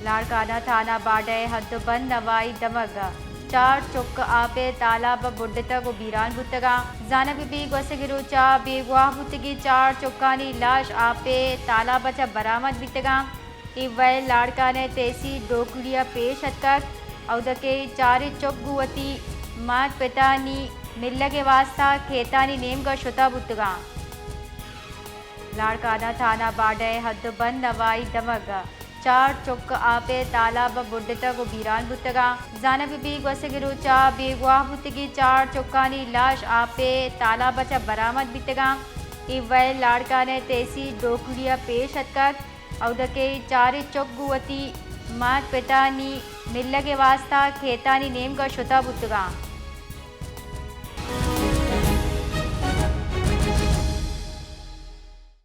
لاڑکانہ تھانہ بارڈر ءِ حد ءُ بند نوائی دمگ ءَ چار چک آپ ءِ تالاب ءَ بڈتگ ءُ بیران بوتگ اَنت۔ زانگ بہ بیت گوستگیں روچ ءَ بیگواہ بوتگیں چار چکانی لاش آپ ءِ تالاب ءَ چہ برآمد بیتگ اَنت۔ اے ویل لاڑکانہ ءِ تحصیل ڈوکڑی ءَ پیش اتکگ، اود ءَ کہ چاریں چک گوں وتی مات پتانی ملگ ءِ واستہ کھیتانی نیمگ ءَ شتہ بوتگ اَنت۔ لاڑکانہ تھانہ بارڈر ءِ حد ءُ بند نوائی دمگ ءَ چار چک آپ ءِ تالاب ءَ بڈتگ ءُ بیران بوتگ اَنت۔ زانگ بہ بیت گوستگیں روچ ءَ بیگواہ بوتگیں چار چکانی لاش آپ ءِ تالاب ءَ چہ برآمد بیتگ اَنت۔ اے ویل لاڑکانہ ءِ تحصیل ڈوکڑی ءَ پیش اتکگ، اود ءَ کہ چاریں چک گوں وتی مات پتانی ملگ ءِ واستہ کھیتانی نیمگ ءَ شتہ بوتگ اَنت۔